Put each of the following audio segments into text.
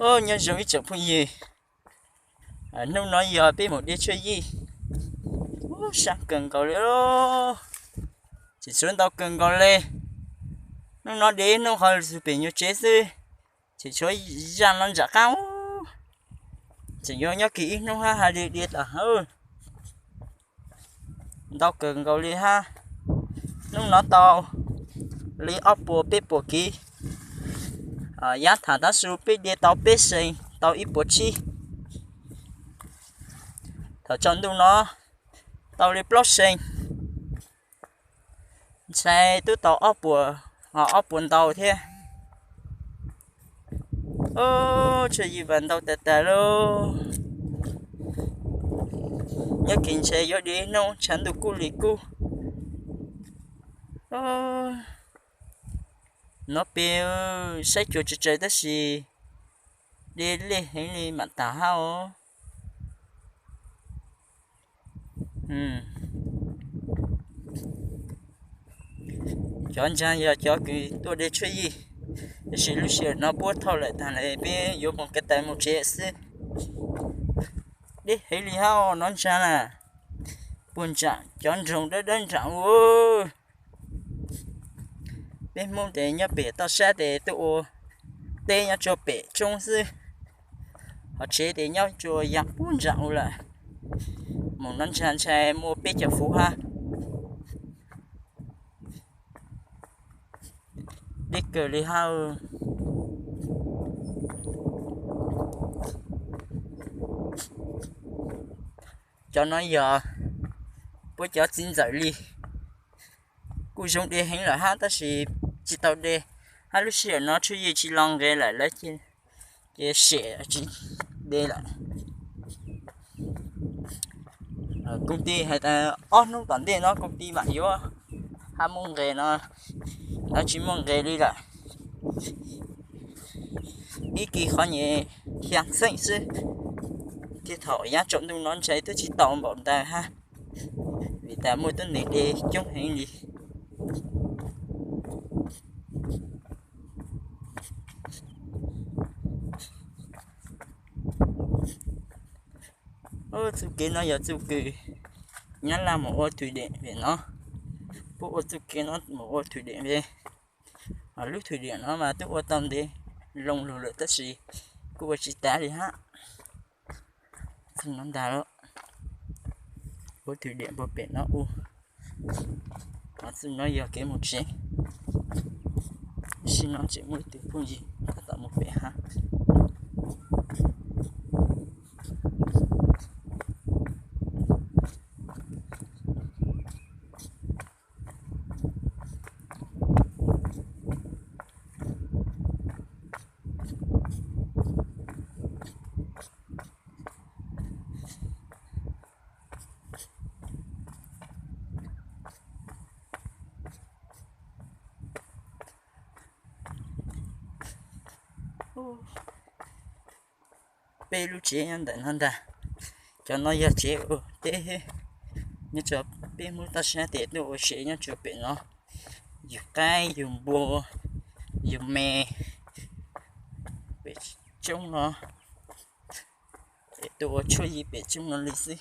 Nyob zoo ib tsoom phooj ywg, hnub no yog peb mus de tshuaj yij. Ub, sab kawg nkaus li, tseem tshuav ntau kawg nkaus li. Hnub no de ib hnub qhov xwb pem nyuag tsev xwb, tseem tshuav zaj no nram qab. Tseem yuav nyob kiag ib hnub hab hais li de tas hab. Ntau kawg nkaus li hab. Hnub no tau li ob puas peb puas kiv. Yav tham tav su peb de tau peb seem tau ib puas tsib. Thaum tsaus ntuj no tau li plaub seem, ntshai twb tau ob puas, ho ob puas ntau thiab. Tshuaj yij vas ntau tag tag lauj. Nyob kiag ntshe yuav de ib hnub tshav ntuj kub li kub. Nov peb saib cuag tsawg tsawg tab sis de lej heev li mam tas hab os. Cov ntsaag yog cov kws tuaj de tshuaj yij, tab sis lub sij hawm no puab thauj lawm taag lawm peb yuav moog ka taws moog tsev xwb. Deb heev li hab os nov ntsaag na, puag nraam cov nroog dawb dawb nraam ua. Peb Hmoob tes nyob pem toj sab tes tuaj ua teb nyob rua pem roob xwb, ho tsev tes nyob rua yaam puag nraam ua lawm. Moog nov ntsaag ntshai muaj peb caug fuv hab. Deb kawg li hab. Cov no yog puab cov txiv ntxawm li, kuj zoo de heev lawm hab tab sis tsis tau de, hab lub sij hawm no tshuaj yij tsis los nqes lawm lawv ces siam tsis de lawm. Koom ti has tas ob hnub tom ntej no koom ti mam yuav hab muab nqes no, lawv tsis muaj nqes li lawm. Ib kis qhov nyem xyaa txheej xwb, thiaj thaum yav tsaus ntuj no ntshai twb tsis tau npaum ntawd hab, vim tas muaj tuab neeg de coob heev li. Txuj kev no yog txuj kev Nyab Laj mus ua Thwm Diam pem no, puab ua txuj kev no mus ua Thwm Diam pem. Lub Thwm Diam no mas twb ua tau ntev loo lug lawm tab sis kuj ua tsis tas li hab. Txuj no ntag, ua Thwm Diam puag pem no ua. Txuj no yog kev mus tsev, sim no tseem muaj ib tug phooj ywg tab tom mus pem hab. Peb lub tsev nyob ntawm no ntag. Cov no yog tsev ua teb nyob rua peb Hmoob toj sab tes tuaj ua tsev nyob rua pem no. Yug qaib yug npua yug me pem roob no, es tuaj ua tshuaj yij pem roob no li xwb.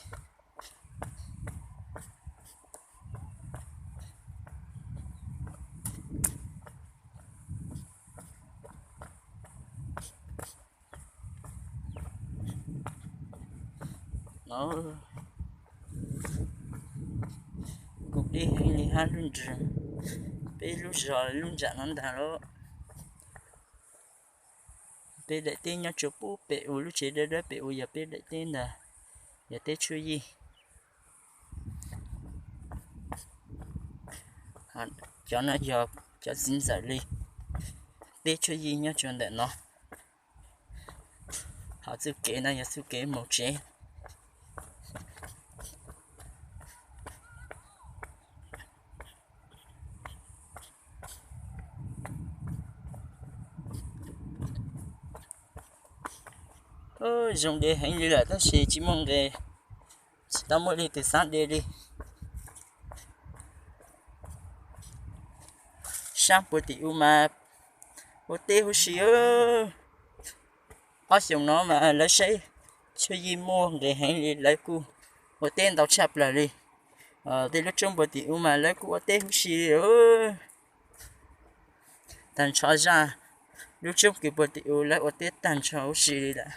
Kuv deb heev li hab lub nroog, peb lub zos lub nram no ntag lauj. Peb daim teb nyob rua pub pem u lub tsev dawb dawb pem u yog peb daim teb ntag, yog teb tshuaj yij. Cov no yog cov txiv ntxawm li, teb tshuaj yij nyob rua ntawm no. Ho txuj kev no yog txuj kev moog tsev. Zoo de heev li lawm tab sis tsis muaj nqe, tsis tau muaj leej twg xaav de li. Saab puag tim u mas ua teb huv si. Ob xyoos no mas lawv saib tshuaj yij muaj nqis heev li, lawv kuj ua teb ntau tshaj plaws li. Tej lub roob puag tim u mas lawv kuj ua teb huv si li. Tag nrho zaj lub roob kws puag tim u lawv ua teb tag nrho huv si li lawm.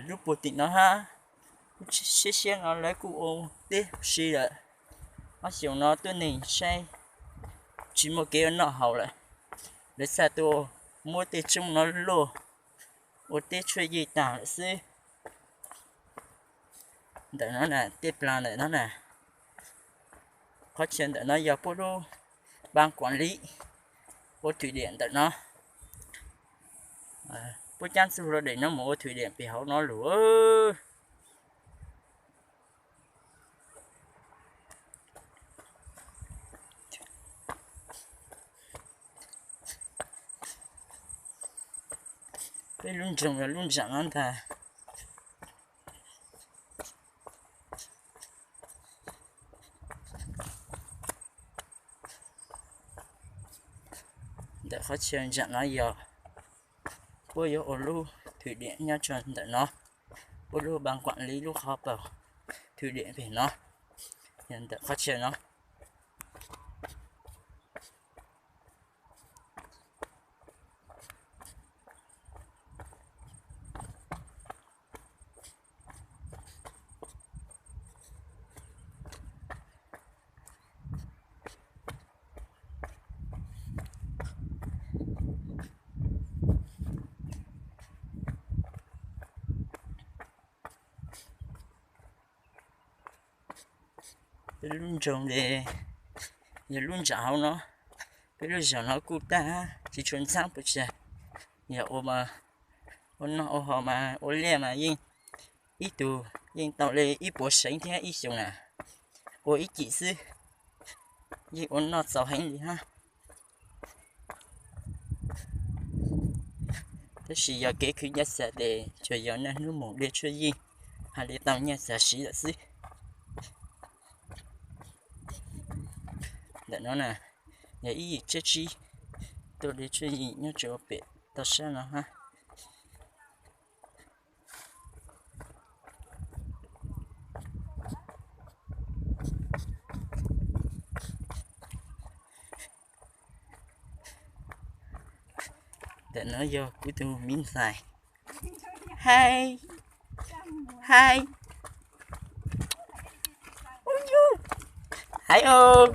Lub puag tim no hab, lub siab siab no lawv kuj ua teb huv si lawm. Ob xyoos no tuab neeg saib tsis muaj kev ua noj haus lawm, lawv txhaj tuaj muab tej roob no luaj ua teb tshuaj yij tag lawm xwb. Ntawm no na, tej plag ntawm no na, qhov chaw ntawm no yog puab lub ban kuam li ua thwm diam ntawm no. Puab cab txug hlo dam no mus ua thwm diam pem hauv no lug. Peb lub nroog yog lub nram no ntag. Ntawm qhov chaw nram no yog puab yuav ua lub thwm diam nyob rua ntawm no, puab lub ban kuam li lub qhov paug thwm diam pem no, yog ntawm qhov chaw no. Peb lub nroog le, yog lub nram hauv no, peb lub zog no kuj tag, tsis tshua ntxhab puas tsawg. Yog ua, ua noj ua haus mas ua liaj mas yeej ib tug yeej tau le ib puas seev thiab ib xyoos na, ua ib cim xwb yeej ua noj txaus heev li hab. Tab sis yog kev khwv nyiaj txiag tes tsuas yog niaj hnub mus de tshuaj yij, hab de tau nyiaj txiag siv lawm xwb. Ntawm no na, yog ib yim tsiab tsib tuaj de tshuaj yij nyob rua pem toj sab no hab. Ntawm no yog kuv tug miv ntxhais. Hais, hais, hais os,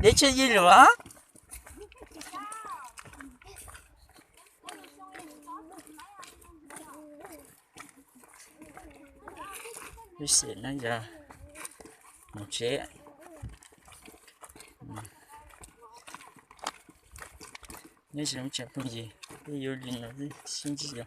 de tshuaj yij lug os. Lub sij hawm no yog mus tsev. Nyob zoo tsoom phooj ywg, peb yuav li no xwb, sib ntsib dua.